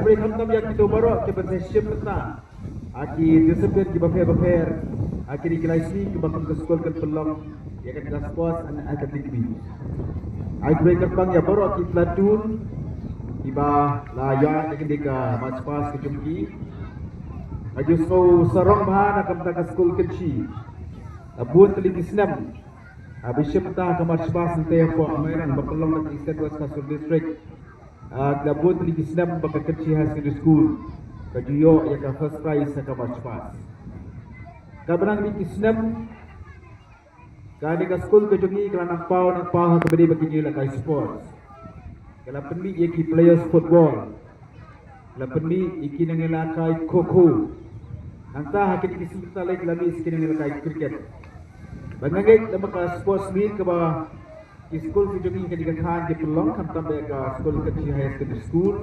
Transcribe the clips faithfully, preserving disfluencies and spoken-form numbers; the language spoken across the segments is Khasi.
Pyrshah khamtam ïa kito baroh kiba sa shim bynta ha ki discipline kiba pher bapher ha kine ki lai sngi kiba kum ka skul kan pynlong ïa kane ka sports and athletic meet. Ai khublei kyrpang ïa baroh ki platoon kiba la ïaid ïa kane ka march past ka jong ki. Nga ju sngewsarong bha na ka bynta ka skul Kynshi. La bun tylli ki snem, ah, ba shim bynta ha ka march past hangtei hapoh Mairang ba pynlong da ka Eastern West Khasi Hills District. Ah, la bun tylli ki snem ba ka Kynshi Higher Secondary School ka ju ïoh ïa ka first prize ha ka march past. Katba nang bit ki snem, kane ka skul ka jong ngi ka la nang paw nang paw ha kaba ïadei bad ki jingïalehkai sports. Ka la pynmih ïa ki players football, ka la pynmih ïa ki nongïalehkai kho kho. Nangta ha kine ki sngi mynta lei ka la mih sa ki nongïalehkai cricket. Ba nga ngeit lada ka sports meet kaba ki skul ki jong ngi ha kane ka thaiñ ki pynlong, khamtam ïa ka skul Kynshi Higher Secondary School,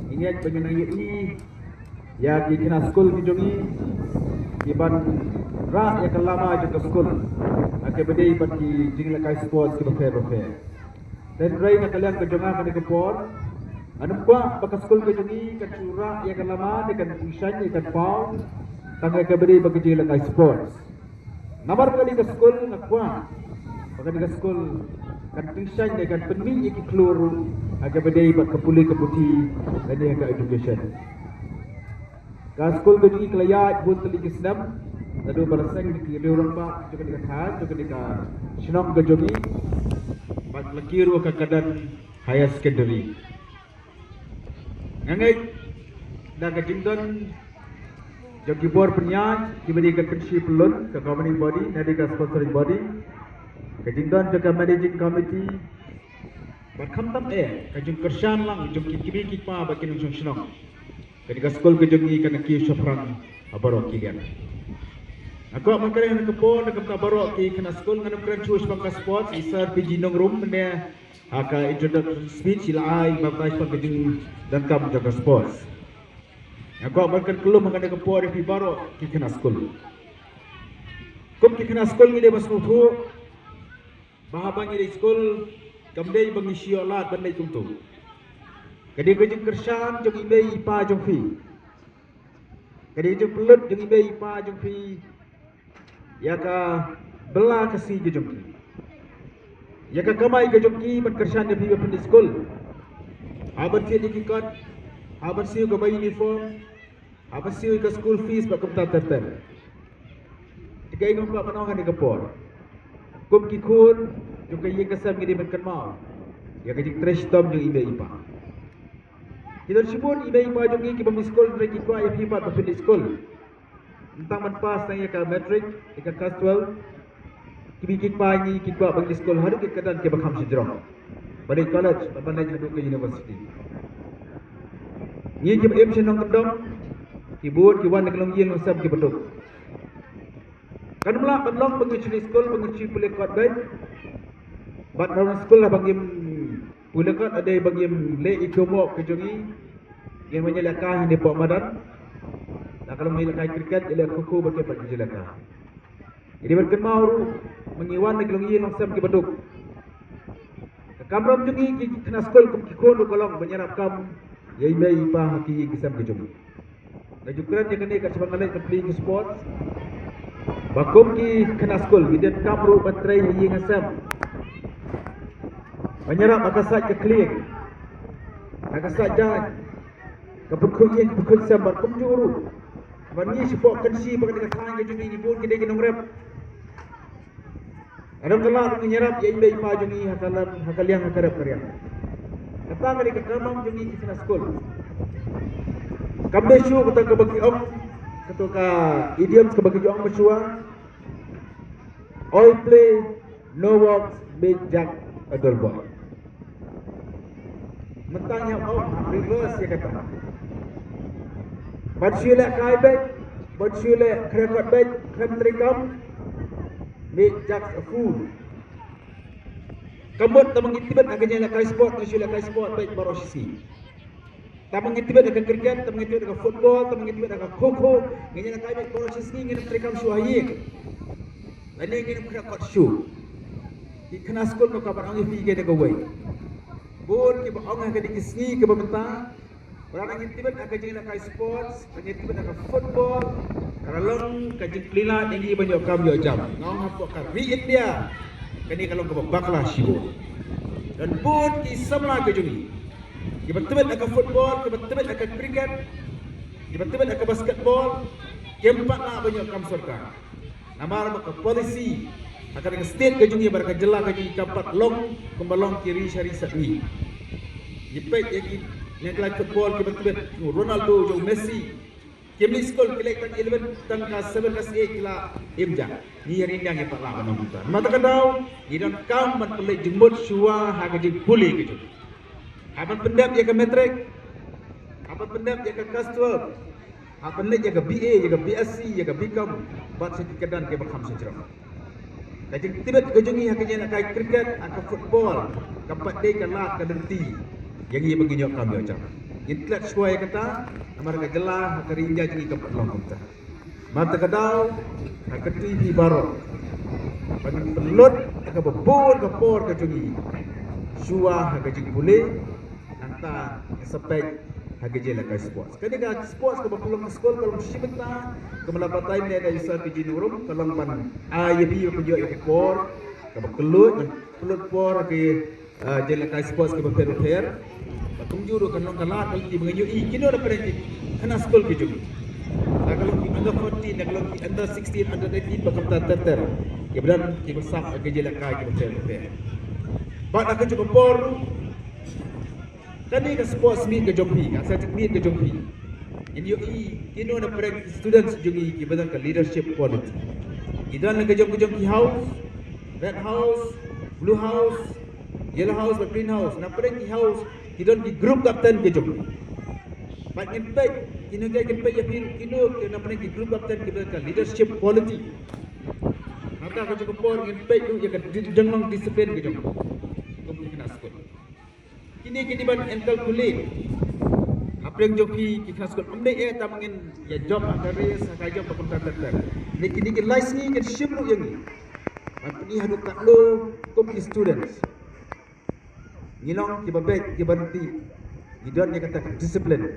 nga ngeit ba ngin nang ïohi ïa ki khynnah skul ki jong ngi ki ban rah ïa ka lama jong ka skul ha kaba ïadei bad ki jingïalehkai sports kiba pher bapher. Hynrei na ka liang ka jong nga ha kane ka por, ngan ym kwah ba ka skul ka jong ngi kan shu rah ïa ka lama ne kan tyngshaiñ ne kan paw tang ha kaba ïadei bad ki jingïalehkai sports. Namar ba kane ka skul nga kwah ba kane ka skul kan tyngshaiñ ne kan pynmih ïa ki khlur ruh ha kaba ïadei bad ka pule ka puthi lane ha ka education. Ka skul ka jong ngi ka la ïaid bun tylli ki snem, naduh ba la seng da ki riew rangbah jong kane ka thaiñ, jong kane ka shnong ka jong ngi, bad la kiew ruh ka Kadan Higher Secondary. Nga ngeit da ka jingdon jong ki bor pynïaid kiba dei ka Kynshi Pyllun, ka governing body, ne dei ka sponsoring body, ka jingdon jong ka managing committee, bad khamtam eh ka jingkyrshan lang jong ki kmie ki kpa bad ki nongshong shnong, kane ka skul ka jong ngi kan kiew shaphrang ha baroh ki liang. Nga kwah ban kren ha kane ka por na ka bynta baroh ki khynnah skul, ngan ym kren shuh shaphang ka sports, i Sir P G Nongrum mynne ha ka introduction speech i la ai baptise shaphang ka jingdonkam jong ka sports. Nga kwah ban kren kyllum ha kane ka por ïa phi baroh ki khynnah skul. Kum ki khynnah skul ngi dei ban sngewthuh ba haba ngi dei skul kam dei ba ngi shu ïoh lad ban leit kumto. Ka dei ka jingkyrshan jong i mei i pa jong phi. Ka dei ka jingpynlut jong i mei i pa jong phi ïa ka bylla ka sngi ka jong ki, ïa ka kamai ka jong ki ban kyrshan ïa phi ba phin leit skul. Haba thied ïa ki kot, haba siew kaba uniform, haba siew ïa ka school fees bad kumta ter ter. Te kaei nga kwah ban ong ha kane ka por, kum ki khun jong ka ïing ka sem ngi dei ban kynmaw ïa ka jingtrei shitom jong i mei i pa. Ki don shibun i mei i pa jong ngi kiba mih skul hynrei ki kwah ïa phi pat ba phin leit skul. Ym tang ban pass tang ïa ka matric, ïa ka class twelve, ki mei ki pa ngi ki kwah ban leit skul haduh ki katdan kiba kham shajrong, ban leit college bad ban leit haduh ka university. Ngi kiba im sha nongkyndong, ki bun ki wan na ka longïing longsem kiba duk. Kan ym lah ban long ba ngi shu leit skul ba ngi shu pule kot beit. Bad na skul haba ngim pule kot, lada ba ngim leh ïa ki homework ka jong ngi, ngin wan ïalehkai hangne hapoh madan. La ka long ïalehkai cricket, ïaleh kho kho bad kiba ïalehkai. Ngi dei ban kynmaw ruh ba ngi wan na ki longïing longsem kiba duk. Ka kamram jong ngi ki khynnah skul kum ki khun ruh ka long ban ïarap kam ïa i mei i pa ha ki ïing ki sem ki jong ngi. Nga ju kren ïa kane kat shaba nga leit ban plie ki sports, ba kum ki khynnah skul ngi donkam ruh ban trei ha ïing ha sem, ban ïarap ha ka sait ka khlieng, ha ka sait jaiñ, ka pynkhuid ïing ka pynkhuid sem, bad kumjuh ruh ba ngi shapoh Kynshi, ba kane ka thaiñ ka jong ngi ngi bun ki dei ki nongrep. Ka dei ka lad ba ngin ïarap ïa i mei i pa jong ngi ha ka liang, ha ka liang, ha ka rep ka riang. Kata ka dei ka kamram jong ngi ki khynnah skul. Kam dei shuh kata kaba ki ong, kata ka idiom kaba ki ong mynshuwa, "All play, no work, make Jack a dull boy." Mynta ngi hap ong reverse ïa kata. Ban shu lehkai beit, ban shu leh khriat kot beit, khlem treikam, make Jack a fool. Ka mut tang ba ngi tbit ha ka jingïalehkai sport, ngi shu lehkai sport beit baroh shi sngi. Tang ba ngi tbit ha ka cricket, tang ba ngi tbit ha ka football, tang ba ngi tbit ha ka kho kho, ngi ïalehkai beit baroh shi sngi, ngim treikam shuh ha ïing. Lane ngim khriat kot shuh. Ki khynnah skul, nga kwah ban ong ïa phi kane kawei. Bun kiba ong ha kine ki sngi kiba mynta, Ba la ngi tibit ha ka jingïalehkai sports, ba ngi tibit ha ka football, ka la long ka jingpyllait ïa ngi ban ïoh kam ïoh jam. Nga ong hapoh ka ri India, kane ka long kaba bakla shibun. Don bun ki samla ka jong ngi, kiba tibit ha ka football, kiba tibit ha ka cricket, kiba tibit ha ka basketball, kim pat lah ban ïoh kam sorkar. Namar ba ka policy ha ka state ka jong ngi bad ka jylla ka jong ngi kam pat long kumba long ki ri sha ri sha ri. Ngi peit ïa ki nongkhwai football kiba tibit, Ronaldo, Joe Messi, kim leit skul, ki leit tang eleven, tang ka seven, class eight ki la im ja. Ngi ha ri India ngim pat lah ban ong kumta. Namar kata ka daw ngi donkam ban pynleit jingmut shuwa ha ka jingpule ka jong ngi. Haba pyndep ïa ka matric, haba pyndep ïa ka class twelve, haba pyndep ïa ka B A, ïa ka B S C, ïa ka B Com, bad sha ki kyrdan kiba kham sha jrong. Ka jingtibit ka jong ngi ha ka jingïalehkai cricket, ha ka football, kam pat dei ka lad ka lynti ïa ngi ba ngin ïoh kam ïoh jam. Ngin klet shuwa ïa kata, namar ka jylla ha ka ri India jong ngi kam pat long kumta. Namar kata ka daw, nga kyrpad ïa phi baroh ba ngin pynlut ïa kaba bun ka por ka jong ngi shuwa ha ka jingpule. Nangta ngin sa peit ha ka jingïalehkai sports. Kane ka sports kaba pynlong ha skul ka long shi bynta, kumba la batai mynne da i Sir P G Nongrum, ka long ban ai ïa phi ban pynïoh ïa ka por kaba kylluid, ban pynlut por ha ki, ah, jingïalehkai sports kiba pher bapher. Bad kumjuh ruh kan long ka lad ka lynti ba ngin ïohi kino na pdeng ki khynnah skul ki jong ngi, la ka long ki under fourteen, la ka long ki under sixteen, under eighteen, bad kumta ter ter, kiba don kiba sah ha ki jingïalehkai kiba pher bapher. Bad ha kajuh ka por ruh, kane ka sports meet ka jong phi, ka athletic meet ka jong phi, ngin ïohi kino na pdeng ki students jong ngi kiba don ka leadership quality. Ki don na ka jong ka jong ki house, red house, blue house, yellow house bad green house. Na pdeng ki house ki don ki group captain ki jong. Bad ngin peit, kino, ngin peit ïa phi kino na pdeng ki group captain kiba don ka leadership quality. Nangta ha kajuh ka por ngin peit ruh ïa ka di-, jinglong discipline ki jong kum ki khynnah skul. Kine ki dei ban inculcate ha pdeng jong ki, ki khynnah skul. Ym dei eh tang ba ngin ïa jop ha ka race, ha ka jop bad kumta ter ter. Kine, kine ki lai sngi kin shim ruh ïa ngi ban pyni haduh katno kum ki students ngi long kiba beit, kiba ryntih, ngi don ïa kata ka discipline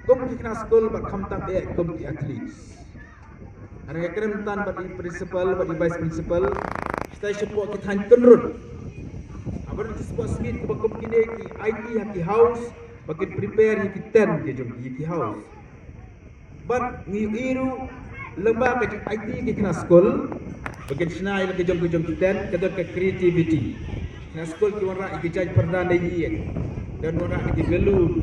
kum ki khynnah skul bad khamtam eh kum ki athletes. Nga dang ïakren mynta bad i principal bad i vice principal, shatai shapoh ki thaiñ Kynrut, haba don ki sports meet kiba kum kine, ki aiti ha ki house ba kin prepare ïa ki tent ki jong ki, ïa ki house. Bad ngi ïohi ruh lyngba ka jingaiti ki khynnah skul ba kin shna ïa la ka jong ka jong ki tent, ka don ka creativity. Khynnah skul ki wanrah ïa ki jaiñ pyrda na ïing, don wanrah ïa ki balloon.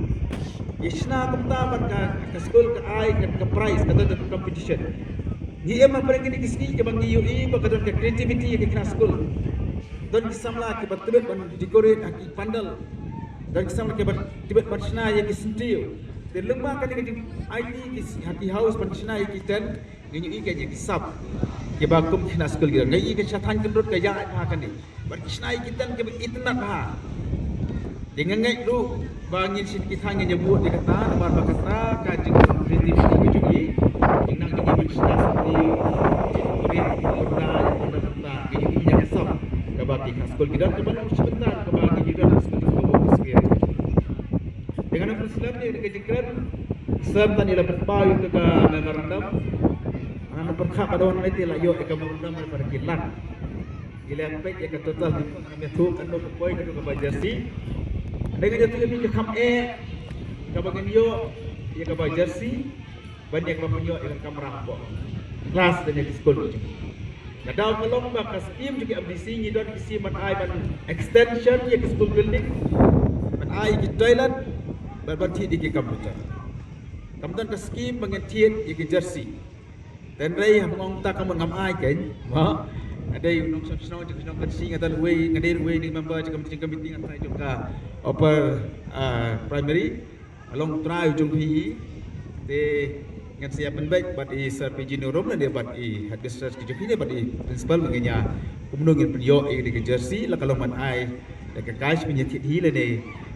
Ïa shna kumta bad ka, ka skul ka ai ka, ka prize, ka don ka competition. Ngi im ha pdeng kine ki sngi kiba ngi ïohi ba ka don ka creativity ïa ki khynnah skul. Don ki samla kiba tbit ban decorate ha ki pandal. Don ki samla kiba tbit ban shna ïa ki syntiew. Te lyngba kane ka jingaiti ki s-, ha ki house ban shna ïa ki tent, ngin ïohi ka jingïasap kiba kum ki khynnah skul ki don. Nga ïohi ka sha thaiñ Kynrut ka ïaid bha kane. Bad ki shna ïa ki tent kiba itynnad bha. Te nga ngeit ruh ba ngin sha ki thaiñ ngin ïa bud ïa kata, namar ba kata ka jingkreativiti ka jong ngi. Jingnang jong ngi ban shna sati, jingkreativiti ka jong ngi, ka jingkreativiti ka jong ngi, ka jingkreativiti ka jong ngi, kaba ki khynnah skul ki don, kaba long shi bynta kaba ngi don ha skul, kaba ki skul. Te ngan ym pynslem ïa ka jingkren, sngewbha tang ïa la pynpaw ïa ka memorandum. Ngan ym pyrkhat ba don ne te la ïoh ïa ka memorandum ba ki lak. Ïa la peit ïa ka total, ngam ïathuh katno ka poi, katno ka ba jersey. Dei nga ïathuh ïa phi ka kham eh kaba ngin ïoh ïa ka ba jersey ban ïa kaba pynïoh ïa ka kamra hapoh klas lane ki skul. Ka daw ka long ba ka scheme jong ki M D C ngi don ki scheme ban ai ban extension ïa ki school building, ban ai ki toilet, ban, ban thied ïa ki computer. Kam don ka scheme ba ngin thied ïa ki jersey. Tynrai haba nga ong ta ka mut ngam ai kein. Mo, nga dei u nongshong shnong jong ka shnong Kynshi, nga dei uwei, nga dei uwei na ki member jong ka committee, nga dei jong ka upper, ah, primary. Ka long u trai u jong phi hi. Te ngan sa ïa pynbeit bad i Sir P G Nongrum ne bad i headmistress ki jong phi ne bad i principal, ba ngin ïa kumno ngin pynïoh ïa ka jersey, la ka long ban ai da ka cash ban ïa thied hi lane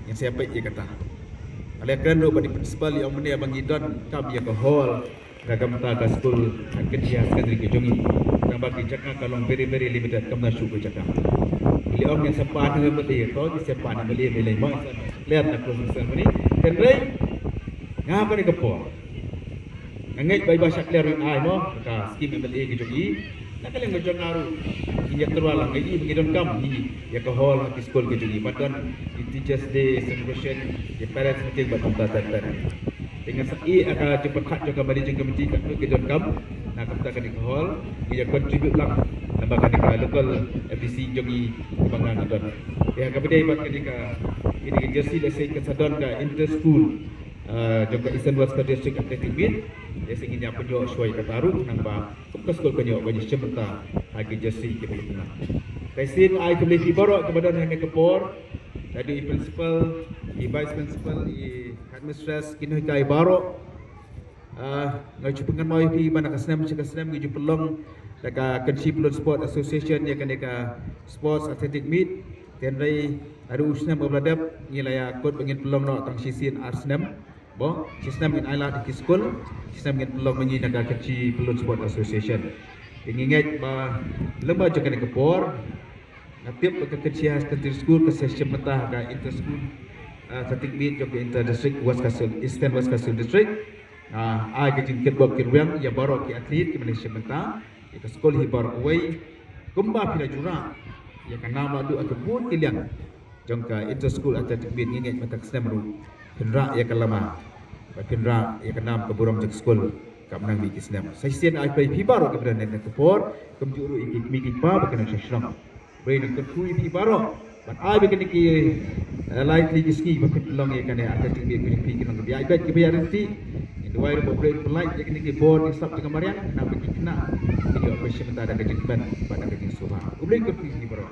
ngin sa ïa peit ïa kata. Nga la kren ruh bad i principal, i ong mynne ba ngi donkam ïa ka hall. Ka kamra ka skul ha Kynshi Higher Secondary ka jong ngi. Tang ba ki jaka ka long very, very limited, kam don shuh ka jaka. Ki la ong ngin sa pan ha M L A, to ki sa pan ha M L A, M L A mo sa clear na closing ceremony. Hynrei Nga ha kane ka por nga ngeit ba i Bah Shakliar ruh in ai mo ka skim M L A ka jong i. Na ka liang ka jong nga ruh, i ïa tyrwa lang, i ba ngi donkam hi ïa ka hall ha ki skul ka jong i, ba don i Teachers Day celebration, i parents meeting, ba kumta ter ter. Te nga sa ïa ka jingpyrkhat jong ka managing committee, ka ka donkam na kumta kane ka hall, ngi ïa contribute lang namar kane ka local F D C jong i, ba nga nga don. Te ha kaba dei bad kane ka, kane ka jersey, lehse ka sa don ka inter school, ah, jong ka Eastern West Khasi District Athletic Meet. Lehse ngin ïa pynïoh shuwa ïa kata ruh, khnang ba kum ka skul kan ïoh ban ïashim bynta ha ki jersey kiba itynnad. Te shisien ai khublei phi baroh kiba don ha kane ka por, lada i principal, i vice principal, i headmistress, ki nonghikai baroh. Ah, nga ju pynkynmaw ïa phi ba na ka snem sha ka snem ngi ju pynlong da ka Kynshi Pyllun Sport Association ïa kane ka Sports Athletic Meet. Te hynrei haduh u snem uba la dep ngi la ïa kut ba ngin pynlong noh tang shisien ar snem. Bon, shisnem ngin ailad ïa ki skul, shisnem ngin pynlong ma ngi na ka Kynshi Pyllun Sport Association. Te ngi ngeit ba lyngba jong kane ka por, nga tip ba ka Kynshi Higher Secondary School ka sa shim bynta ha ka inter school, ah, athletic meet jong ka inter district West Khasi, Eastern West Khasi District. Ah, ai ka jingkyrkhu kyrwiang ïa baroh ki athlete kiba la shim bynta, ïa ka skul hi baroh kawei. Kumba phi la ju rah ïa ka nam la duh ha ka bun ki liang jong ka inter school athletic meet, ngi ngeit mynta ka snem ruh phin rah ïa ka lama, ba phin rah ïa ka nam ka burom jong ka skul kam nang mih ki snem. Sa shisien ai khublei phi baroh kiba don ha kane ka por, kumjuh ruh ïa ki kmie ki kpa ba ki nongshong shnong. Khublei, nang kyrkhu ïa phi baroh ban ai ba kine ki, eh, lai tylli ki sngi ba phin pynlong ïa kane athletic meet, kine phi ki long kiba ïaid beit kiba ïaid ryntih. Ngi duwai ruh ba U Blei un pynlait ïa kine ki bor ki sap jong ka mariang, khnang ba ki khynnah kin ïoh ban shim bynta da ka jingkmen bad da ka jingsngewbha. U Blei un kyrkhu ïa phi baroh.